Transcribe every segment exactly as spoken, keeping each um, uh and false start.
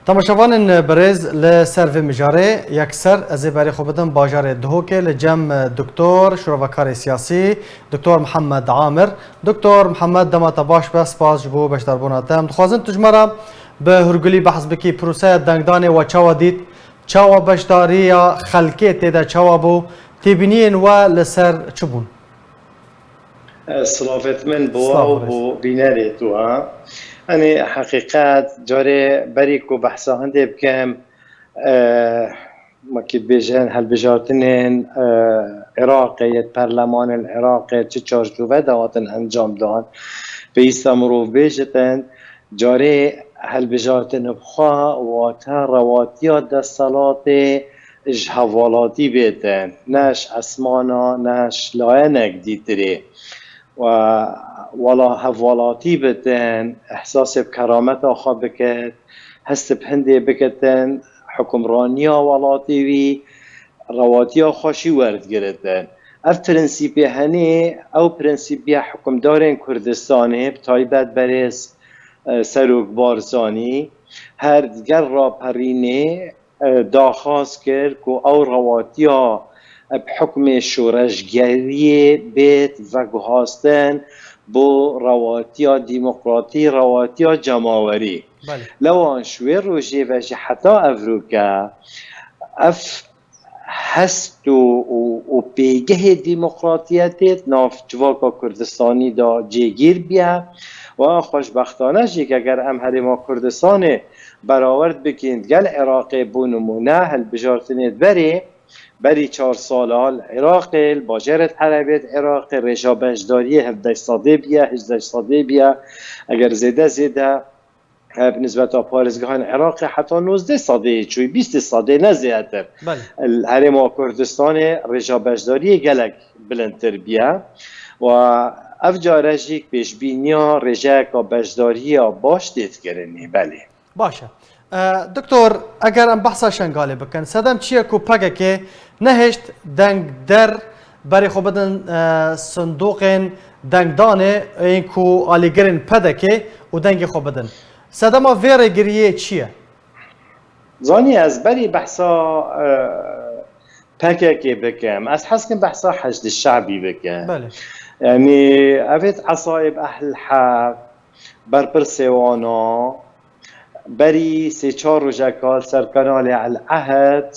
Temaşevanên birêz, li ser vê mijarê yekser ez ê berê xwe bidim bajarê Duhokê li cem Doktor, şirovekarê siyasî, Doktor Mihemed Amir. Doktor Mihemed, dema te baş be, spas ji bo beşdarbûna te. Em dixwazin tu ji me re bi hûrgulî behs bikî, proseya dengdanê we çawa dît? Çawa beşdariya xelkê tê de çawa bû? Têbîniyên we li ser çi bûn? Silavêt min bo we û bo bînerê tu ha. Yanî heqîqet, carê berî ku behsa hindê bikim, e, wekî dibêjin, hilbijartinên, e, Iraqê, yê perlemanên Iraqê çi çarçove de hatin encam dan. Pêwîst e mirov bêjitin, carê hilbijartin bi xwe wate rewatiya desthilatê ji hevalatî bêtin, ne ji esmana, ne ji layenek dîtirê. We wela hevalatî bitin, ehsasê bi kerameta xwe bikit, hest bi hindê bikitin, hukimraniya welatê wî, rewatiya xwe jî werdigiritin. Ev prensîpê henê, ew prensîp ya hukimdarên Kurdistanê, bi taybet berêz, e, Serok Barzanî, her digel raperînê, e, daxwaz kir ku ew rewatiya, e, bi hukmê şoreşgeriyê bêt veguhastin bo rewatiya demokratî, rewatiya cemawerî. Belê. Lewan ji wê rojê ve jî heta evroke ev hest û, û, û pêgehê demokratiyetê di nav civaka Kurdistanî de cêgîr bûye. Wa xweşbextane jî, eger em Herêma Kurdistanê berawerd bikîn digel Iraqê, bo nimûne, hilbijartinê berê, berî çar sala li Iraqê, li bajêrê Erebê di Iraqê, rêja beşdariyê hevdeh sedê bûye, hejdeh sedê bûye, eger zêde zêde, e, bi nisbeta parêzgehên Iraqê heta nozdeh sedê çûyî, bîst sedê ne zêdetir. Belê. Li Herêma Kurdistanê rêja beşdariyê gelek bilindtir bûye. Wa ev care jî pêşbîniya rêjeyeka beşdariya baş tê dikirinê, belê. Baş e. E, Doktor, eger em behsa Şengalê bikin, sedem çi ye ku P K K nehişt dengder berê xwe bidin, e, sindoqên dengdanê ên ku alîgirên P D K û dengê xwe bidin? Sedema vê rêgiriyê çi ye? Zanî, ez berî behsa, e, P K K bikim. Ez hez kim behsa Heşd Şebî bikim. Belê. Yanî, evêt Esaîb Ehl Heq, berpirsê wana, berî sê çar rojeka li ser kanalê El Ehd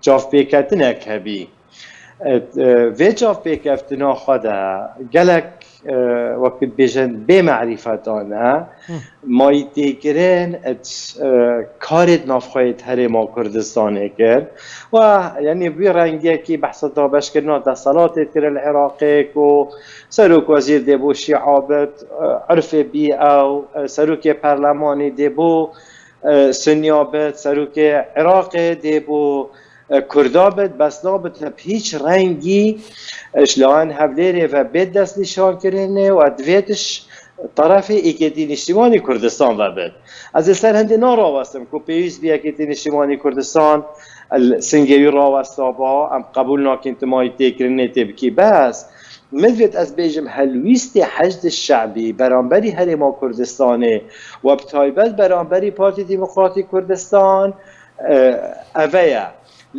çavpêketinek hebî. Et, e, vê çavpêkeftina xwe de gelek, e, wekî dibêjin bê merîfetan e, Hı. mayî têkirin et, e, karê di nav xwe yê di Herêma Kurdistanê kir. Wa, yanî, bi wî rengiyekî behsa dabeşkirina desthilatê kir li Iraqê ku Serok wezîr dê bo Şîa bit, e, irfê bî ew, e, serokê perlemanî dê bo, e, Sunniya bit, serokê Iraqê dê bo, e, Kurda bit, bes nabit bi hîç rengî, e, ji layan Hevlêrê ve bê destnîşankirinê û divêt ji terefê Êkêtî Niştimanî Kurdistan ve bit. Ez ê ser hindê narawestim ku pêwîst bî Êkêtî Niştimanî Kurdistan li singê wî rawestaba, em qebûl nakin tu mayî têkirinê tê bikî. Bes, min divêt ez bêjim, helwîstê Heşd Şebî beramberî Herêma Kurdistanê we bi taybet beramberî Partî Demokratîk Kurdistan, e, eve ye.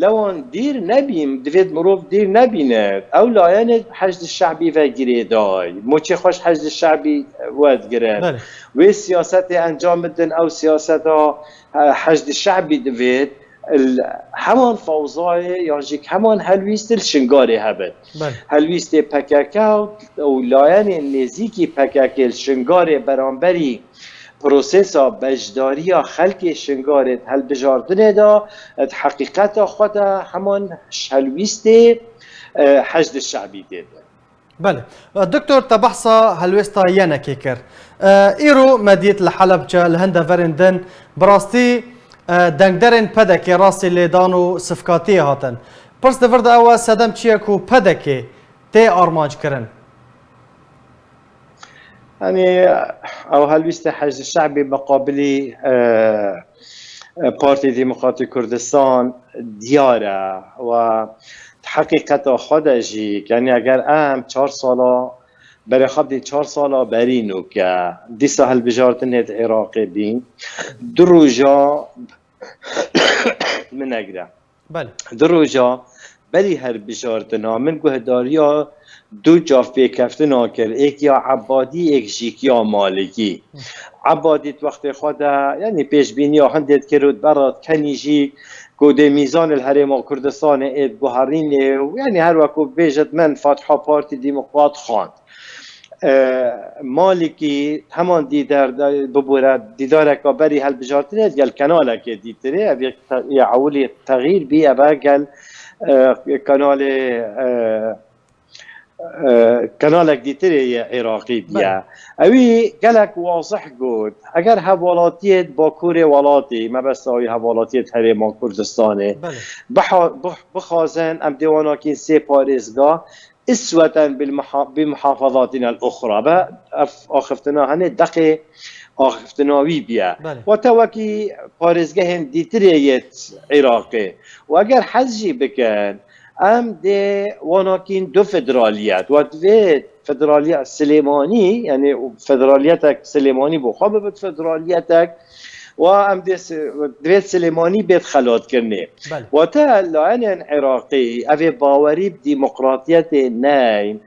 Lewan dîr nebîn, divêt mirov dîr nebîne. Ew layenê Heşd Şebî ve girêday. Moçê xwe ji Heşd Şebî werdigire. Belê. Wê siyasetê encam bidin, ew siyaseta, e, Heşd Şebî divêt. Li heman fewzayê yan jî heman helwîst li Şingalê hebin. Belê. Helwîstê P K K û, û layenên nêzîkî P K K li Şingalê beramberî prosesa beşdariya xelkê Şingalê di hilbijartinê de, di heqîqeta xwe de heman ji helwîstê, e, Heşd Şebî tê de. Belê. Doktor, te behsa helwêsta yenekê kir. E, îro me dît li Helebce, li hin deverên din, bi rastî, e, dengderên P D K rastî lêdan û sifkatiyê hatin. Pirs di vir de ew e, sedem çi ye ku P D K tê armanc kirin? Yanî, ew helwîstê Heşd Şebî miqabilî, e, e, Partî Demokratîk Kurdistan diyar e. We di heqîqeta xwe de jî, yanî eger em çar sala Berê xwe bidî çar sala berî nûke dîsa hilbijartinê di Iraqê bîn. Du roja min negire. Belê. Du roja berî hilbijartina min guhdariya du çavpêkeftina kir. Êk ya Ebadî, êk jîk ya Malikî. Ebadî di wextê xwe de, yanî pêşbîniya hindê dikir û di ber re dikenî jî ku dê mîzan li Herêma Kurdistanê ê diguherînê û yanî her wekû bêjit min Fatha Partî Demokrat xwend. E, Malikî heman dîder de bibûre dîdareka berî hilbijartinê digel kanalekê dîtirê, ev yek te-, ya ewilî texîr bî, eve gel, e, kanalê, e, e, kanalek dîtirê yê Iraqî diye. Belê. Ewî gelek wazih got, eger hevalatiyê di Bakurê welatî, mebesta wî hevalatiyê di Herêma Kurdistanê, Belê. biha-, bix-, bixwazin em dê wan nakîn sê parêzgah, isweten bil muha-, bi muhafazatina l-uxra. Be ev axiftina henê deqê axiftina wî biye. Belê. Wate wekî parêzgehên dîtirê yê Iraqê. Û eger hez jî bikin, em dê wanakîn du federaliyet. Wa divê federaliye-, Silêmanî, yanî federaliyetek Silêmanî bo xwe bibit federaliyetek. Wa em dê si-, divê Silêmanî bêt xelatkirinê. Belê. Wate layenên Iraqî, ev ê bawerî bi demokratiyetê neyn,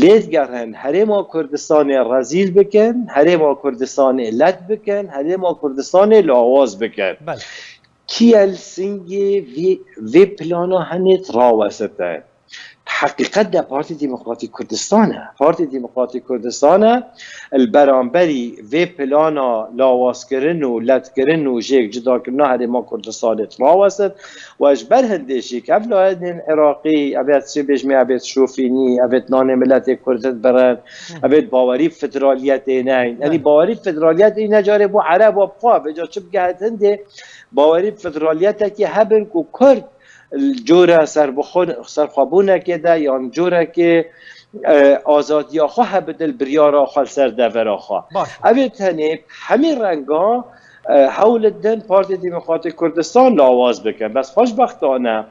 lê digerin Herêma Kurdistanê rezîl bikin, Herêma Kurdistanê let bikin, Herêma Kurdistanê lawaz bikin. Belê. Kî ye li singê vê, vê plana henê rawesite? Heqîqet de Partî Demokratîk Kurdistan e. Partî Demokratîk Kurdistan e, li beramberî vê plana lawazkirin û letkirin û jêk cudakirina Herêma Kurdistanê rawestin. Û ji ber hindê jî ev layinên Iraqî, evêt çi bêjmê, evêt şofînî, evêt nanê miletê Kurd dibirin, Hı. evêt bawerî bi federaliyetê neyn. Yanî Belê. bawerî bi federaliyetê ne carê bo Ereba bi xwe, vêca çi bigehit hindê, bawerî bi federaliyetekê hebin ku Kurd li cora serbixwe-, serxwebûnekê de yan corekê, e, azadiya xwe hebidin, biryara xwe li ser devera xwe. Baş. Ev ê tenê hemî renga, e, hewl didin Partî Demokratîk Kurdistan lawaz bikin. Bes xweşbextane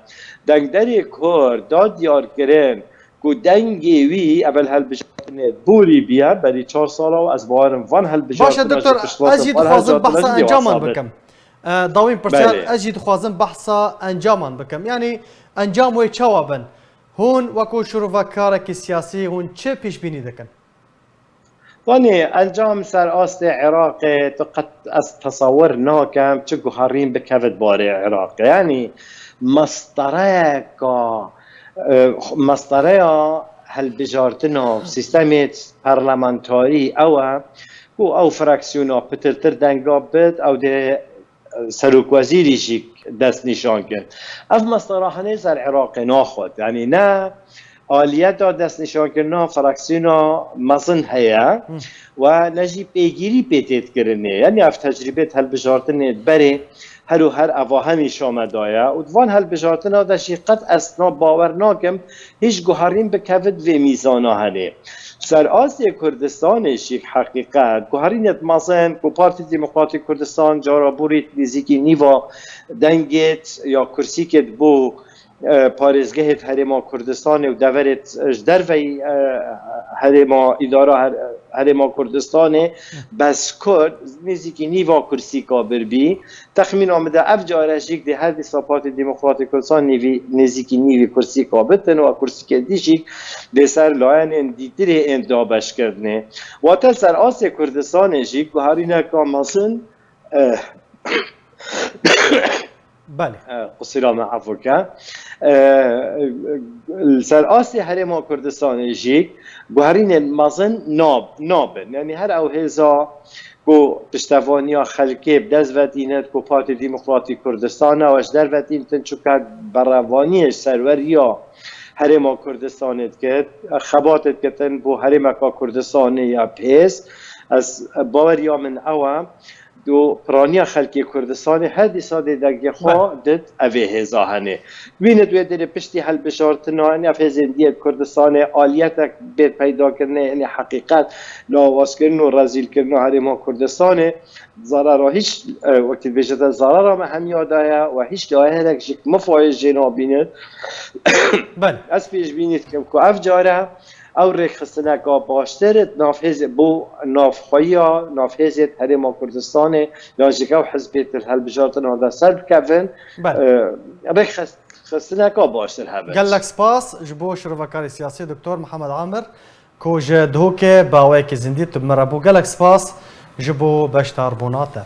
dengderê Kurd da diyarkirin ku dengê wî evel hilbijartinê borî biye, berî çar sala û ez bawerim van hilbijartina Baş e, doktor, jî piştrast ez jî van dixwazim hilbijartina behsa jî encaman dewasa bit. bikim. E, dawîn pirsiyar, Belê. ez jî dixwazim behsa encaman bikim. Yanî encam wê çawa bin? Hûn wekû şîrovekarekî siyasî hûn çi pêşbînî dikin? Wanî encam ser astê Iraqê tu qet ez tesewir nakim çi guherîn bikevit barê Iraqê. Yanî mestareyeka, e, mestareya hilbijartina sîstemê parlamentarî ew e ku ew fraksiyona pitirtir denga bit, ew dê serokwezîrî jî destnîşan kir. Ev mesele henê ser Iraqê naxwet. Yanî ne aliyeta destnîşankirina fraksiyona mezin heye Hı. we ne jî pêgîrî pê tê dikirinê. Yanî ev tecrîbê di hilbijartinê berê her û her eva hemî Şame daye û di van hilbijartina de jî qet ez na bawer nakim hîç guherîn bikevit vê mîzana henê. Ser astê Kurdistanê jî heqîqet guherînê mezin ku Partî Demokratîk Kurdistan cara borî nêzîkî nîva dengêt ya kursîkêt bo, e, parêzgehêt Herêma Kurdistanê û deverêt ji derveyî, e, herêma, îdara her-, Herêma Kurdistanê, bes Kurd nêzîkî nîva kursîka bir bî. Texmîna min de ev care jîk dê her dîsa Partî Demokratîk Kurdistan nêvî, nêzîkî nîvî kursîka bitin û kursîkê dî jîk dê ser layenên dîtirê ên dabeşkirinê. Wate ser astê Kurdistanê jîk guherîneka mezin, eh, Belê. eh, qusîra me efû ke. Eh, li ser astê Herêma Kurdistanê jîk guherînên mezin nab-, nabin. Yanî her ew hêza ku piştevaniya xelkê bi dest ve tînin ku Partî Demokratîk Kurdistan e, ew ji derve tînin, çunke berevaniyê ji serweriya Herêma Kurdistanê dikit, xebatê dikitin bo herêmeka Kurdistanê ya pês. Ez, baweriya min ew e, do piraniya xelkê Kurdistanê her dîsa dê dengê xwe Belê. dit, ev ê hêza henê. Bînit wê derê piştî hilbijartina, yanî ev hêzên diyê Kurdistanê aliyetek bê peydakirinê, yanî heqîqet lawazkirin û rezîlkirina Herêma Kurdistanê, zarara hîç, e, wekî dibêjite, zarara me hemiya de ye we hîç dayeherek jî mifayê jê nabînin. Belê. Ez pêşbînî dikim ku ev care Ew rêkxistineka baştir di nav hêzê bo navxweyiya nav hêzê di Herêma Kurdistanê yan jî ew hizbê di hilbijartina de ser bikevin, Belê. e, rêkxistineka baştir hebe. Gelek spas ji bo şirovekarê siyasî Doktor Mihemed Amir ku ji Duhokê bi awayekî zindî tu bi me re bû. Gelek spas ji bo beşdarbûna te.